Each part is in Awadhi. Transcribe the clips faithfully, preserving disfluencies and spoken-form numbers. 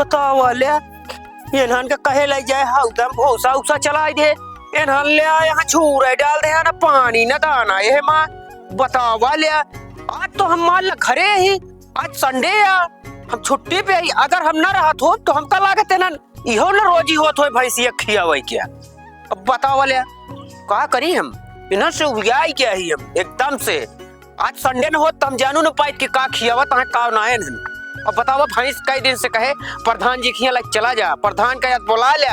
बतावा ले, इन्हन के कहे लइ जाए, हउदम भूसा उसा चलाइ दे, इन्हन ले आए यहाँ छूरे डाल दे, ना पानी ना दाना, ये माँ, बतावा ले, आज तो हम मान ल घरे ही, आज Sunday आ, हम छुट्टी पे ही, अगर हम ना रहत हो तो हमका लागत है ना, इहो ना रोजी होत होए भैंसिया खियावे के। अब बतावा ले, का करी हम, इन्हन से उबियाई के ही हम एकदम से। आज Sunday न होत, त हम जानू न पाइत कि का खियावत हैं, का नायन हन। अब बतावा, भैंस कई दिन से कहे, "प्रधान जी खिया लग चला जा, प्रधान का याद बुला ले,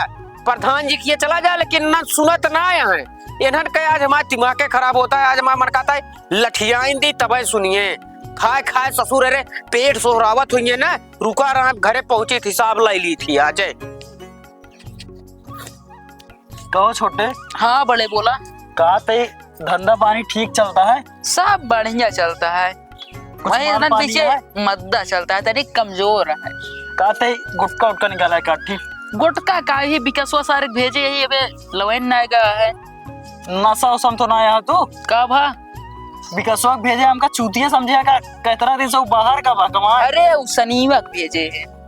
प्रधान जी खिया चला जा," लेकिन ना सुनत ना आए हैं। इन्हन कहे, "आज हमारा दिमाग के खराब होता है, आज हमारा मन कहता है लठियाइन दी, तबे सुनिए। खाए खाए ससुर रे पेट सोहरावत हुई है ना, रुका रहा, घरे पहुंची थी, हिसाब लाई ली थी आजे।" कहो छोटे। हाँ बड़े, बोला। का ते धंधा पानी ठीक चलता है? सब बढ़िया चलता है। कुछ भाई, माल इधर पानी पीछे है? मद्दा चलता है, तनी कमजोर है। का ते गुटका उटका निकाला है का? ठीक। गुटका का ही, विकसवा सारे भेजे ही, अबे लवैन ना गया है। नशा उशा में तो ना आया तू? का भा? विकसवा भेजे हमका चूतिया समझे का? कितना दिन से वो बाहर का बा कमाए? अरे, वो सनीवा के भेजे है।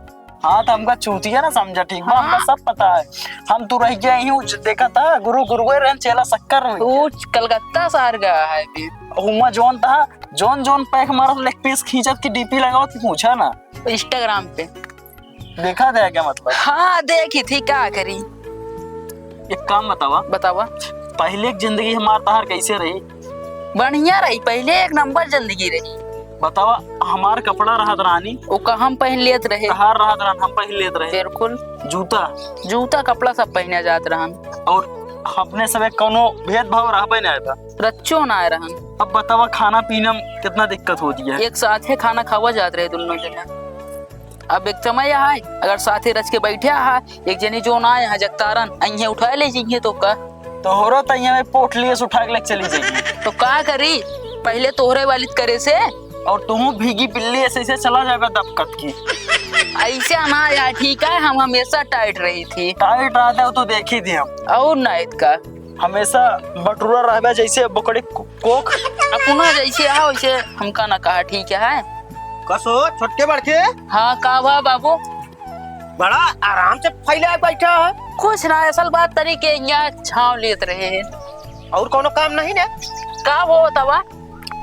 हाँ, तो हमका चूतिया ना समझा, ठीक बा? हाँ। हमका सब पता है। हम तू रह गया ही, उ ज-, देखा था, गुरु गुरुए रहन, चेला शक्कर में। उ कलकत्ता से आ गया है अभी। हुआ जौन था, जौन जौन पैक मारत, लेग पीस खींचत की डीपी लगावत की पूछा ना। Instagram पे। देखा था क्या मतलब? हाँ, देखी थी, का करी? एक काम बतावा। बतावा। पहले एक जिंदगी हमार तहार कैसे रही? बढ़िया रही, पहले एक नंबर जिंदगी रही। बतावा, हमार कपड़ा रहत रानी। ओका हम पहन लेत रहे। तहार रहत रहन, हम पहन लेत रहे। बिल्कुल। जूता? जूता, कपड़ा सब पहने जात रहन। और अपने सबे कौनो भेदभाव रहबे ना था। रच्चो ना रहन। अब बतावा, खाना पीना में कितना दिक्कत होती है? एक साथे खाना खावा जात रहे दोनों जने। अब एक समय है, अगर साथे रच के बैठे है, एक जनी जो ना आए हैं जगतारन, अइहें उठाए ले जइहें तो का? तोहरो तो यहाँ में पोटलिए से उठा के लेके चली जाएगी। तो का करी, पहले तोहरे वाली करे से। और तुहू भीगी बिल्ली ऐसे ऐसे चला जाएगा दबकत की। ऐसे ना यार, ठीक है, हम हमेशा टाइट रही थी। टाइट रहते हो तो देखी थी हम। और ना इतका। हमेशा बटुरा रहबे जैसे बकरी को-, कोख। अपना जैसे है वैसे हमका ना कहा, ठीक है? कसो, छोटके बड़के? हाँ, का भा बाबू? बड़ा आराम से फैला बैठा है। कुछ ना, असल बात तनी के यहाँ छाँव लेत रहे हैं। और कौनो काम नहीं ना? का हो तवा?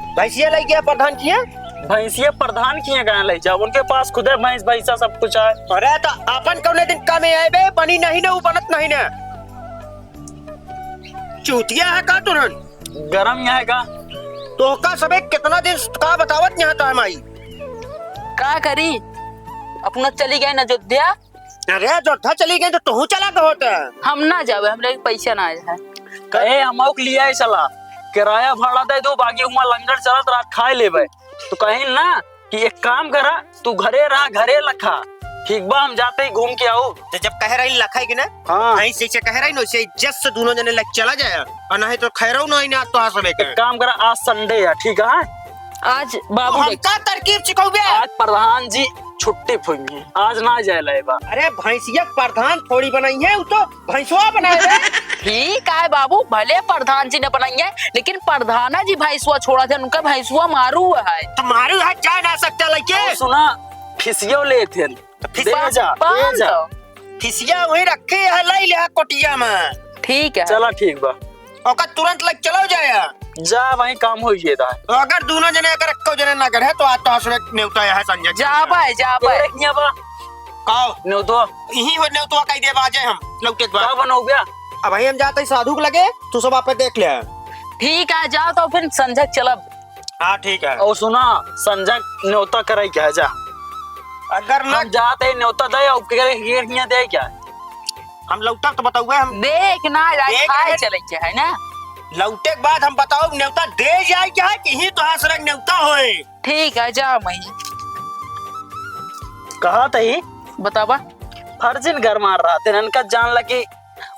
भैंसिया लइ गया प्रधान किया? भैंसिया प्रधान किया कहाँ लइ जा? उनके पास खुदे भैंस भैंसा सब कुछ है। अरे तो अपन कौने दिन काम में आए बे? बनी नहीं ना, वो बनत नहीं ना। चूतिया है का तुरंत? गरम यहाँ का? तोहका सबे कितना दिन से का बतावत यहाँ तो हम आई। का करी? अपना चली गए न अयोध्या। अरे अयोध्या चली गए तो तोहू चला गए होत। हम ना जावे, हमरे पैसा ना आए है। कहे हम के लिए आए चला, किराया भाड़ा दे दो, बाकी हुआ लंगर चलत रात खाए लेबे। तो कहीं ना कि एक काम करा, तू घरे रहा, घरे लखा। ठीक बा, हम जाते ही घूम के आऊ। तो जब कह रही लखाई के ना, हाँ। ऐसे, ऐसे कह रही ना, वैसे इज्जत से दोनों जने लग चला जाए, और नहीं तो खैरऊ ना, ना तो आ सबे के। एक काम करा, आज Sunday है, ठीक है? आज बाबू तो देख। हमका तरकीब सिखौबे। आज प्रधान जी छुट्टी फुंगी, आज ना जाए लाए बा। अरे भैंसिया प्रधान थोड़ी बनाई है, वो तो भैंसवा बनाए रे। ठीक है बाबू, भले प्रधान जी ने बनाई है, लेकिन प्रधाना जी भैंसवा छोड़ा थे, उनका भैंसवा मारू है। तो मारू है, जा ना सकता लइके। और सुना, फिसियो ले थे। तो फिस-, दे जा, बांध दे जा। दो। फिसिया वही रखे है, लाई ले कोटिया में। ठीक है। चला ठीक बा। ओकर तुरंत लग चलो जाया। जा भाई, काम हो गया था। तो अगर दोनों जने अगर एक्को जने ना करे तो आज तो हसरे नेवता है संजय। जा भाई, जा भाई। तोरे किया बा? काओ? नेवतो। यही हो नेवतो कह दे बाजे हम लौटे के बाद। का बनो गया? अब भाई हम जाते ही साधु के लगे, तू सब आप देख ले। ठीक है, जाओ तो फिर संजय चलब। हाँ, ठीक है। और सुना, संजय न्योता करे क्या है, जा। अगर ना हम जाते ही न्योता दे, और के, के, के, दे क्या? हम लौटा तो बताऊए हम। देख ना, आज देख खाए ले। चले के है ना? लौटे के बाद हम बताओ, न्योता दे जाए क्या है कि ही तो हसरक न्योता होए। ठीक है, जा मई। कहा तही? बतावा। फर्जिन घर मार रहा थे, इनका जान लगी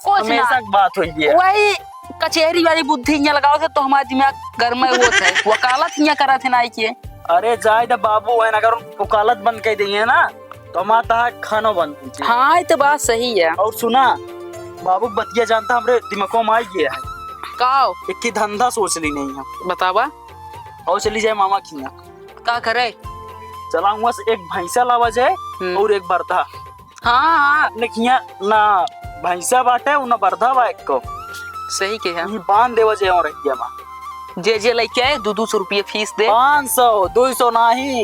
कुछ ना। हमेशा की बात हुई है। वही कचहरी वाली बुद्धि यहाँ लगाओ थे तो हमारा दिमाग घर में होत है। वकालत यहाँ करा थे ना आई के। अरे जाए दे बाबू, है ना, अगर वकालत बंद कर देंगे ना तो हमारा तहा खानो बंद कीजिए। हाँ, ये तो बात सही है। और सुना, बाबू बतिया जानता हमरे दिमागों में आई गया है। काओ? एक ही धंधा सोच ली नहीं है। बतावा। और चली जाए मामा की यहाँ। का करे? चला हुआ से एक भैंसा लावा जाए हम्म। और एक बर्धा। हाँ, हाँ। लेकिन यहाँ ना भैंसा बाटे, उ ना बरधा बा एको। सही कहे। ई बांध देवा जे और रहिया मा। जे जे लइके आए, दू दू सौ रुपया फीस दे। पाँच सौ, दू सौ नाही।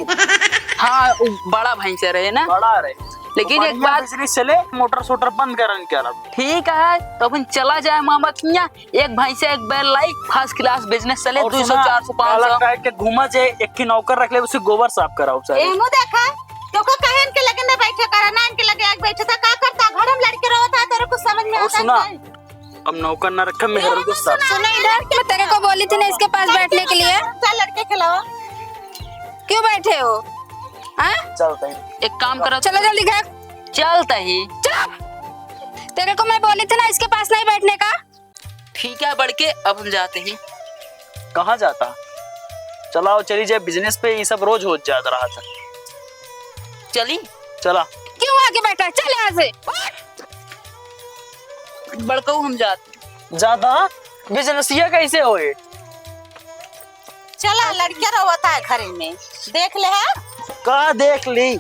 हाँ, उ बड़ा भैंसा रहे ना। बड़ा रहे। लेकिन एक बढ़िया बात बिजनेस चले, मोटर सोटर बंद करन के अलग। ठीक है, तो अपन चला जाए मामा किया, एक भैंसा एक बैल लाई, फर्स्ट क्लास बिजनेस चले, और दू सौ, सुना, चार सौ, पाँच सौ। अलग टाइप के घूमा जे, एक ही नौकर रख ले, उसे गोबर साफ कराओ सारे। एमू देखा, तो को कहे इनके लगे ना बैठे करा, ना इनके लगे एक बैठे था, का करता? घर में लड़के रहो था, तेरे को समझ में और आता सुना, नहीं? अब नौकर ना रखे, मेहरारू को साफ। सुनो इधर, मैं तेरे को बोली थी ना इसके पास बैठने के लिए। चल लड़के खिलाओ। क्यों बैठे हो? हाँ? चलते हैं। एक काम करो। चलो जल्दी घर। चलते ही। चलो। तेरे को मैं बोली थी ना इसके पास नहीं बैठने का। ठीक है बड़के, अब हम जाते हैं। कहाँ जाता? चलाओ चली जाए बिजनेस पे, ये सब रोज हो जाता रहा था। चली। चला। क्यों आके बैठा? चल यहाँ से। उठ। बड़कऊ हम जाते। ज्यादा बिजनेसिया कैसे होए? चला, लड़के रोवता है घरे में, देख ले है। का देख ली?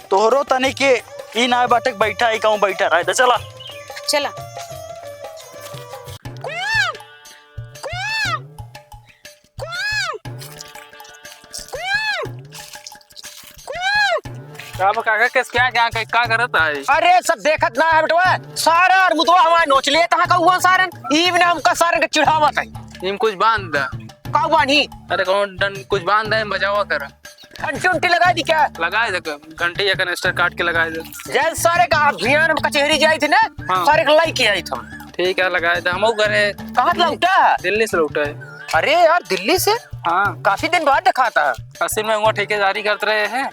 तोहरो तनी के ई ना बाटे के बैठा ही कहूँ बैठा रहे, तो चला। चला। का बा काका, कैसे, क्या, क्या, क्या, क्या करत है? अरे, सब देखत ना है बेटवा, सारा और मुदवा हमारे नोच लिए, तहाँ का हुआ सारन, ई बिना हमका सारन के चिढ़ावत है। इम कुछ बांध दा। का बांधी? अरे, कौन डन, कुछ बांध दे, बजावा कर। घंटी उंटी लगा दी क्या? लगा दे, घंटी या कनेस्टर काट के लगा दे। जय सारे का अभियान में कचहरी जाई थी ना, हाँ। सारे के लाई के आई था। ठीक है, लगा दे, हमहू घरे। कहाँ से लौटा? दिल्ली से लौटा है। अरे यार, दिल्ली से? हाँ। काफी दिन बाद दिखाता है। असल में हुआ ठेकेदारी करते रहे हैं।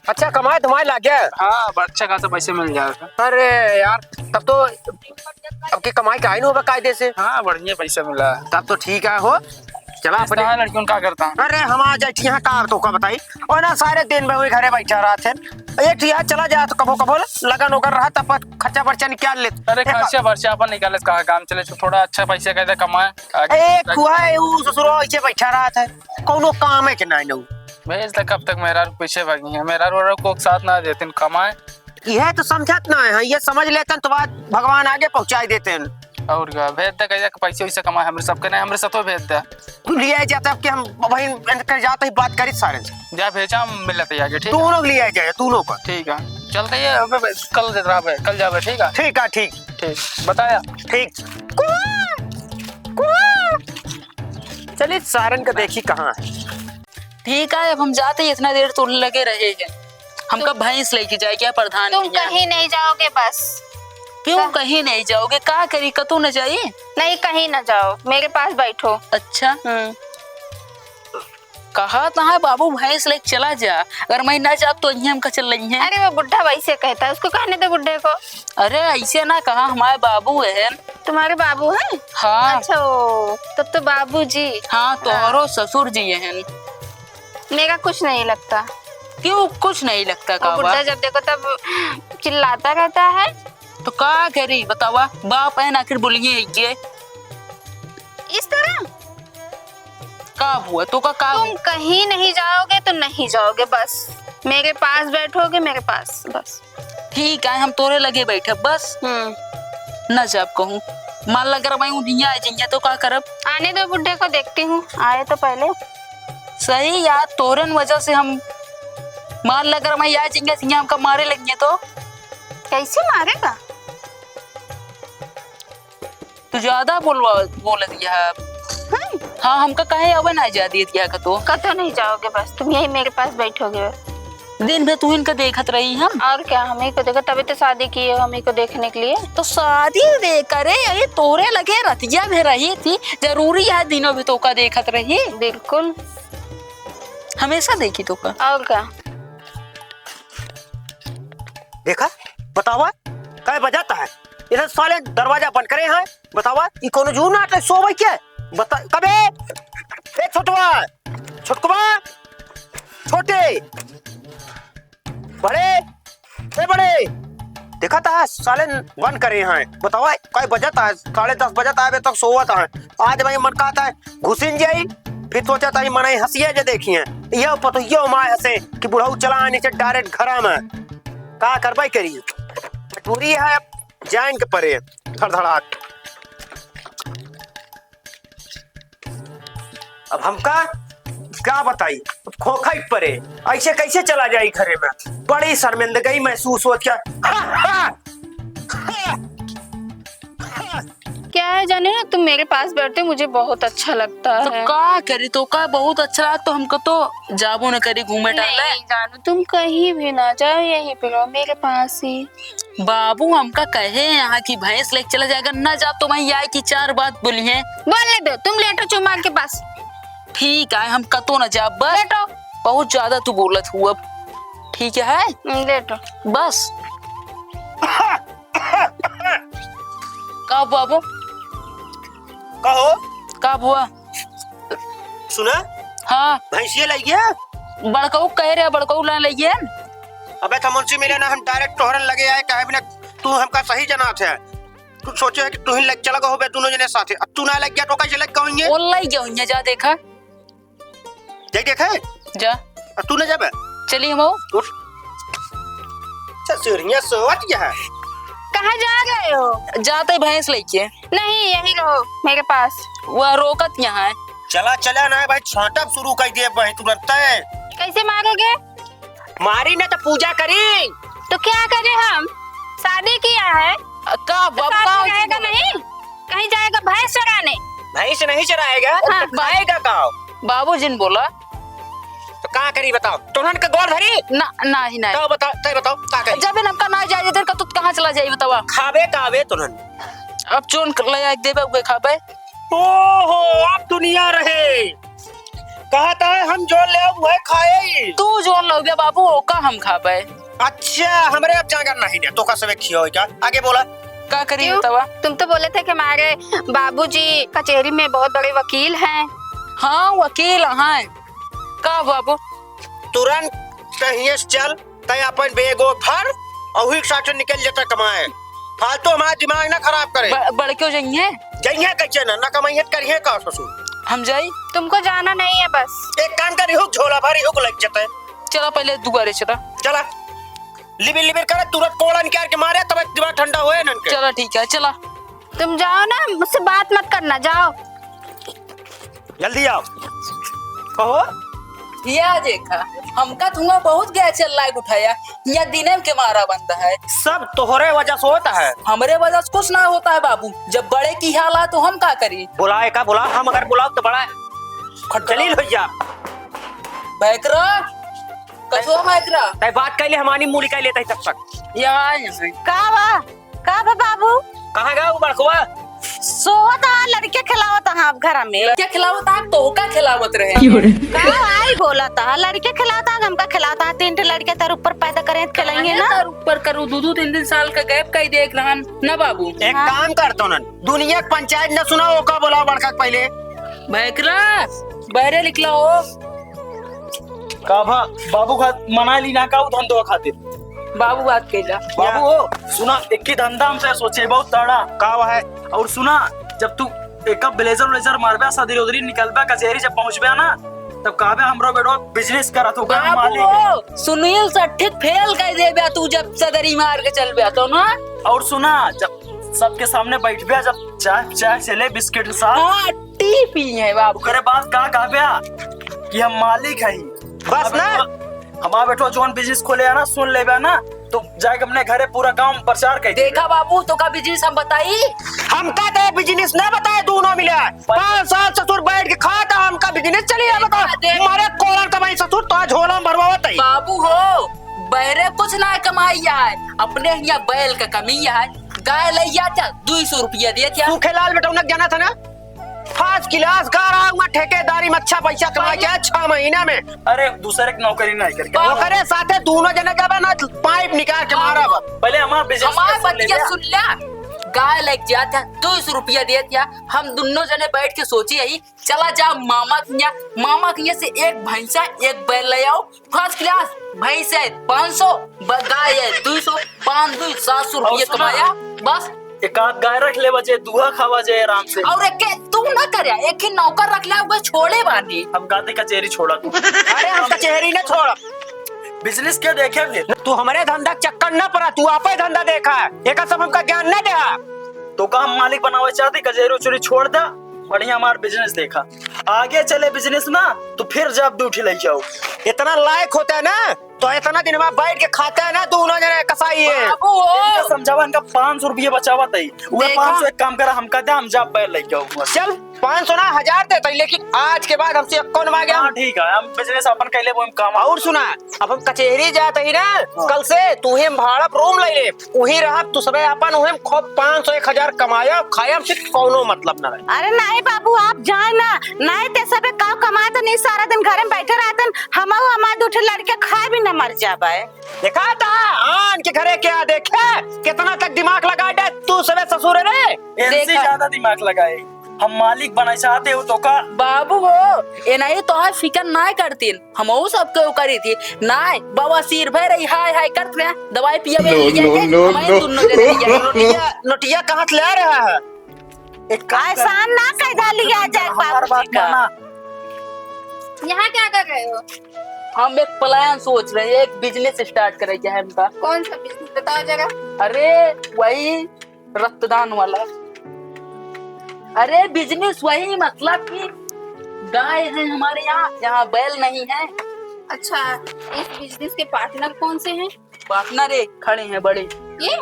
अच्छा, कमाए धमाए लाग गया? हाँ, अब अच्छा खासा पैसे मिल जाएगा। अरे यार, तब तो अब की कमाई का आई न होगा कायदे से। हाँ, बढ़िया पैसा मिला। तब तो ठीक है हो। चला अपने कहाँ लड़कियों का करता? अरे हम आ जाए यहाँ का तो का बताई। और ना सारे दिन में वही घरे बैठा रहा थे। एक ठिया चला जाए तो कभो कभो लगन ओकर रहा तब खर्चा बर्चा निकाल ले। अरे एक खर्चा बर्चा अपन निकाले कहाँ काम चले, तो थोड़ा अच्छा पैसा कैसे कमाए आगे। एक हुआ है वो ससुरो ऐसे बैठा रहा था। कौनो काम है कि नहीं न? भेज दे, कब तक मेहरारू पीछे भागी है, मेहरारू को साथ ना देते कमाए। यह तो समझत ना है, ये समझ लेते हैं तो बात भगवान आगे पहुँचाई देते हैं। और का, भेज दे, कैसे पैसे वैसे कमाए, हमरे सबके नहीं, हमरे साथों भेज दे। तू ले जाता अब कि हम वहीं इनके जाते ही बात करी सारे से। जा भेजा, हम मिलते आगे, ठीक है? दोनों ले जाए, दोनों का। ठीक है, चलते ही अबे, कल दे रहा है, कल जावे, ठीक है? ठीक है, ठीक। ठीक, बताया। ठीक। चलिए सारन का देखी कहाँ है। ठीक है, अब हम जाते ही इतना देर तो लगे रहे हैं। हमका तुम भैंस लेके जाए क्या प्रधान तुम भैया? कहीं नहीं जाओगे बस। क्यों बस। कहीं नहीं जाओगे? का करी, कतू न जाई? नहीं, कहीं ना जाओ, मेरे पास बैठो। अच्छा। हम्म। कहा तहाँ बाबू भैंस लेके चला जा, अगर मैं ना जाब तो यहीं हमका चल रही है। अरे वो बुढ़ा वैसे कहता है, उसको कहने दे बुढ़े को। अरे ऐसे ना कहा, हमारे बाबू है। तुम्हारे बाबू हैं? हाँ। अच्छा, ओ, तब तो बाबूजी। हाँ, तोहरो ससुर जी हैं। मेरा कुछ नहीं लगता। क्यों कुछ नहीं लगता वो का बुड्ढा बा? जब देखो तब चिल्लाता रहता है। तो का करी बतावा, बाप है ना, आखिर बोलिए है के? इस तरह? का हुआ? तो का, का तुम हुआ? कहीं नहीं जाओगे तो नहीं जाओगे, बस मेरे पास बैठोगे, मेरे पास, बस। ठीक है, हम तोरे लगे बैठे बस। हम्म। न जाब कहूँ। मान ला अगर मैं उन्हीं आ जाइए तो का करब? आने दो बुड्ढे को, देखती हूँ, आए तो पहले। सही यार, तोरन वजह से हम, मान ला अगर मैं आ जाइए, तो हमका मारे लगिए तो? कैसे मारेगा? तू ज्यादा बोलवा, बोल दिया है। हम्म। हाँ, हमका काहे आवे ना जा दिए दिया का तो? कतो नहीं जाओगे, बस तुम यही मेरे पास बैठोगे बस। दिन भर तू इनका देखत रही हम। और क्या, हम ही को देखो, तभी तो शादी किए हो, हम ही को देखने के लिए। तो शादी दे करे, ये तोरे लगे रतिया में रही थी, जरूरी है दिनों भी तो का देखत रही? बिल्कुल। हमेशा देखी तो का? और क्या? देखा, बतावा, कै बजाता है? इधर साले दरवाजा बंद करे हैं, बतावा, ई कोनो जू नाट है, सोवै के? बता, कबे? ए छोटवा, छोटकवा, छोटे, बड़े, ए बड़े, देखा था, साले बंद करे हैं, बतावा, कै बजत है? साढ़े दस बजत आवे तक सोवत है। आज भाई मन कहता है, घुसिन जाई, फिर सोचा था, मनई हंसिए जे देखिए, यह पतोहियो माय हंसे कि बुढ़ऊ चला आने से डायरेक्ट घरा में। का करबै करी? पूरी है, अब जाइन के परे, धड़धड़ाक। अब हमका का बताई, अब खोखा ही परे, ऐसे कैसे चला जाई घरे में? बड़ी शर्मिंदगी महसूस होत क्या। हा, हा, हा, हा। क्या है जाने, तुम मेरे पास बैठते मुझे बहुत अच्छा लगता तो है। का करी, तो का बहुत अच्छा लगा, तो हमको तो जाबो न करी घूमे टहले। नहीं जानू, तुम कहीं भी ना जाओ, यहीं पे रहो मेरे पास ही। बाबू हमका कहे यहाँ की भैंस लेके चला जाएगा, ना जा तो मैं आई की चार बात बोली है। बोलने दो, तुम लेटो चुमान के पास। ठीक है, हम कतो ना जाब, बस लेटो। बहुत ज्यादा तू बोलत हुआ। ठीक है, हम्म, लेटो। बस। का बाबू? कहो। का बुआ? सुना? हाँ। भैंसिया लइगे? बड़कऊ कह रहे, बड़कऊ ला लइगे। अबे त मुंशी मिले ना, हम direct तोहरन लगे आए, काहे बिना तू हमका सही जनात है। तू सोचे है कि तू ही लग चला गो होबे दोनों जने साथे, अब तू ना लग गया तो कैसे लग गए होंगे? वो लग गए होंगे, जा देखा। देख देखे? जा। अब तू ना जाबे? चली हम। उठ। ससुरिया सोवत गया है। कहाँ जा रहे हो? जाते भैंस लेके। नहीं, यही रहो मेरे पास। वह रोकत यहाँ है। चला, चला ना भाई, छांटब शुरू कर दिए भाई तुरंत। कैसे मारोगे? मारी ना तो पूजा करी। तो क्या करें हम? शादी किया है। का तो बाबू साथ का में रहेगा नहीं? कहीं जाएगा भैंस चराने? भैंस नहीं चराएगा, हाँ। तो खाएगा का? बाबूजी ने बोला। तो का करी बताओ? तोहन के गोड़ धरी? ना, ना ही ना। तो बताओ, तय बताओ, का करी? जब इनका ना जाए, इधर का तू कहाँ चला जाए बतावा? खाबे का आवे तोहन? अब जोन ले आए देबे, उके खाबे। ओहो, अब दुनिया रहे। कहता है हम जोन ले आऊ, वह खाए। तू जोन लोगे बाबू, ओका हम खाबे। अच्छा, हमरे अब जागर नहीं ने, तो का सबे खियो का? आगे बोला। का करी क्यों? बतावा? तुम तो बोले थे कि हमारे बाबूजी कचेरी में बहुत बड़े वकील हैं। हाँ, वकील हैं। का बाबू? तुरंत कहिए से चल, तय अपन बेगो भर और ही साथ निकल जाता कमाए। फालतू हमारा दिमाग ना खराब करे। ब-, बड़के हो जाइए। जाइए कैसे ना, ना कमाइए करिए का ससुर? हम जाई? तुमको जाना नहीं है बस। एक काम कर, इहुक झोला भर, इहुक लग जाता है। चला पहले दुआरे चला। चला। लिबिर लिबिर करे, तुरंत कोड़ा निकाल के मारे, तब दिमाग ठंडा होए नन के। चला ठीक है, चला। तुम जाओ ना, मुझसे बात मत करना, जाओ। जल्दी आओ। कहो। या देखा, हमका धुआं बहुत गया चल लाग उठाया, या दिने के मारा बंद है। सब तोहरे वजह से होता है। हमरे वजह से कुछ ना होता है बाबू, जब बड़े की हाल है तो हम का करी? बुलाए का बुला, हम अगर बुलाओ तो बड़ा है। खट जलील हो जा। बैकरा, कसो बैकरा। तय बात कैले हमारी मूली कैले तय तब तक। या, या। का बा? का बा बाबू? कहाँ गया वो बड़कवा? सोवत हा, लड़के खिलावत हा अब घर में। लड़के खिलावत हा, तोहका खिलावत रहे। क्यों रे? का आई बोलत हा, लड़के खिलावत हा, हमका खिलावत हा, तीन ठे लड़के तर ऊपर पैदा करे त खिलाइए ना। तर ऊपर करू, दू दू तीन तीन साल का gap कई देख रहन ना बाबू। एक हाँ। काम कर तो नन, दुनिया के पंचायत न सुना, ओका बोला बड़का के पहले। भैकरा, बहरे निकला हो। का भा, बाबू का मना ली ना का उ धंधवा खातिर? बाबू बात कइला। बाबू हो, सुना, एक ही धंधा हमसे सोचे, बहुत तड़ा। का है? और सुना, जब तू एक blazer व्लेजर मारबे, सदरी उदरी निकलबे, कचेरी जब पहुंचबे ना, तब कहबे, "हमरो बेटो business करत हो, घर बाबू मालिक है।" हो, सुनील सट्ठित fail कर देबे तू, जब सदरी मार के चलबे तो ना। और सुना, जब सबके सामने बैठबे, जब चाय, चाय चले, बिस्किट के साथ। हाँ, टी पी है बाबू। ओकरे बाद का कहबे कि हम मालिक हई। बस ना। हमार बेटवा जौन business खोले है ना, सुन लेबे ना, तो जाके अपने घरे पूरा गांव में प्रचार कर दे। देखा बाबू, तो का business हम बताई? हमका तो business ना बताए, दोनों मिले। पाँच साल ससुर बैठ के खाता, हमका business चली है, बताओ। देख। मारे कोलन कमाई ससुर, तो झोला में भरवावत है। बाबू हो, बहरे कुछ ना कमाई है, अपने हियाँ बैल का कमी है, गाय लइ जाता, दुई सौ रुपया देता। सूखे लाल बेटौनक जाना था ना, first class गा रहा हूँ, ठेकेदारी में अच्छा पैसा कमा के आया छह महीना में। अरे, दूसरे की नौकरी नहीं करके। ओकरे साथे दोनों जने जाबे ना, pipe निकाल के मारा बा। पहले हमारा business हमार कर ले बतिया जा। सुन ल्या, गाय लइ जाता, दुई सौ रुपया देता, हम दोनों जने बैठ के सोची यही, चला जा मामा के यहाँ, मामा के यहाँ से एक भैंसा, एक बैल ले आओ, first class, भैंस है पाँच सौ, ब-, गाय है दुई सौ, पाँच दुई सात सौ और रुपये सुना, कमाया, बस। एक आध गाय रख ले बचे, दूहा खावा जाए आराम से। और एक के तू ना करे, एक ही नौकर रख ले, वो छोड़े बानी। हम कहते कचेरी छोड़ा तू। अरे हम कचेरी ना छोड़। बिजनेस के देखे फिर? तू हमरे धंधा के चक्कर न पड़ा, तू आपे धंधा देखा, एका सब हमका ज्ञान न देहा। तो का हम मालिक बनावे चाहते, कचेहरी उचेहरी छोड़ दा, बढ़िया हमार बिजनेस देखा, आगे चले बिजनेस ना, तो फिर जब ड्यूटी लग जाओ। इतना लायक होता है ना, तो इतना दिन में बैठ के खाता है ना, तू उन्होंने कसाई है। बाबू हो। इनका समझावा, इनका पाँच सौ रुपये बचावा तई, वो देखा? पाँच सौ एक काम करा, हमका दे, हम जब बैल लग जाओ। चल, पाँच सौ ना, हजार देते, लेकिन आज के बाद हमसे कौन मांगे? हाँ, ठीक है, हम बिजनेस अपन कैले, वो हम काम। और सुना, अब हम कचेहरी जात ही ना, हाँ। कल से तू ही हम भाड़ा पर रूम ले ले, वही रहब, तू सबे अपन, वही हम खूब पाँच सौ एक हजार कमाया, खाया, हमसे कौनो मतलब ना रहे। अरे नहीं बाबू, आप जाए ना, नहीं ते सबे का कमाए तो नहीं, सारा दिन घरे में बैठे रहते हैं, हम हमारे दो ठे लड़के खाए भी न मर जाबे। देखा था आन के घरे क्या देखे, कितना तक दिमाग लगा दे तू सबे ससुर रे। इनसे देखा। ज्यादा दिमाग लगाए, हम मालिक बनाए चाहते हो तो का? बाबू हो, ये नहीं तो है फिकर ना करतीन, हम वो सब क्यों करी थी ना, बवासीर भय रही, हाय हाय करत रहे, दवाई पिया नो, नो, नो, हमारे नो। दोनों जने लिया। नोटिया, नोटिया कहाँ से ले रहा है? एक काम कर, एहसान ना कैदा लिया जाए हमार बाबूजी बात का। माना। यहाँ क्या कर रहे हो? हम एक प्लान सोच रहे हैं, एक बिजनेस स्टार्ट करे क्या है हमका। कौन सा बिजनेस बताओ जरा। अरे वही रक्तदान वाला। अरे बिजनेस वही, मतलब कि गाय है हमारे यहाँ, यहाँ बैल नहीं है। अच्छा, इस बिजनेस के पार्टनर कौन से हैं? पार्टनर एक खड़े हैं बड़े। ये?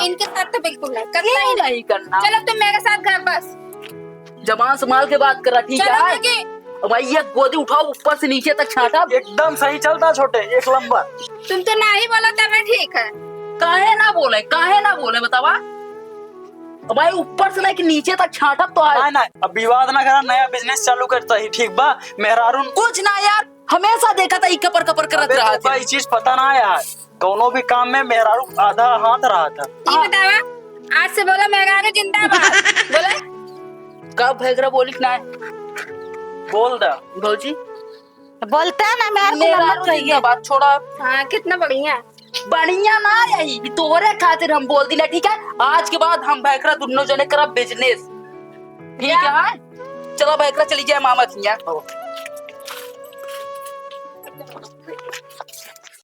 इनके साथ तो बिल्कुल नहीं, कतई नहीं, नहीं। नहीं करना। चलो तुम मेरे साथ घर बस। जबान संभाल के बात करा, ठीक है? क्योंकि अब भाई ये गोदी उठाओ, ऊपर से नीचे तक छाटा। एकदम सही चलता छोटे, एक नंबर। तुम तो ना ही बोलो तबे ठीक है। काहे ना बोले, काहे ना बोले बतावा? अब भाई ऊपर से लेके नीचे तक छाटब तो है। नहीं, नहीं, अब विवाद ना करा, नया बिजनेस चालू करता ही, ठीक बा? मेहरारून कुछ ना यार, हमेशा देखा था ई कपर कपर करत अबे रहा तो था। भाई, चीज पता ना है यार, कौनो भी काम में मेहरारू आधा हाथ रहा था। ये बतावा, आज से बोला मेहरारू जिंदाबाद। बोला? का भैगरा बोली कि ना? बोल दा। भौजी? बोलता है ना, मेहरारू को मेहरारू नंबर चाहिए। जिंदाबाद, छोड़ा। हाँ, कितना बढ़िया। बढ़िया ना यही, तोरे खातिर हम बोल दिला, ठीक है? आज के बाद हम भैकरा दोनों जने करब बिजनेस, ठीक है? चलो भैकरा चली जाए मामा किया।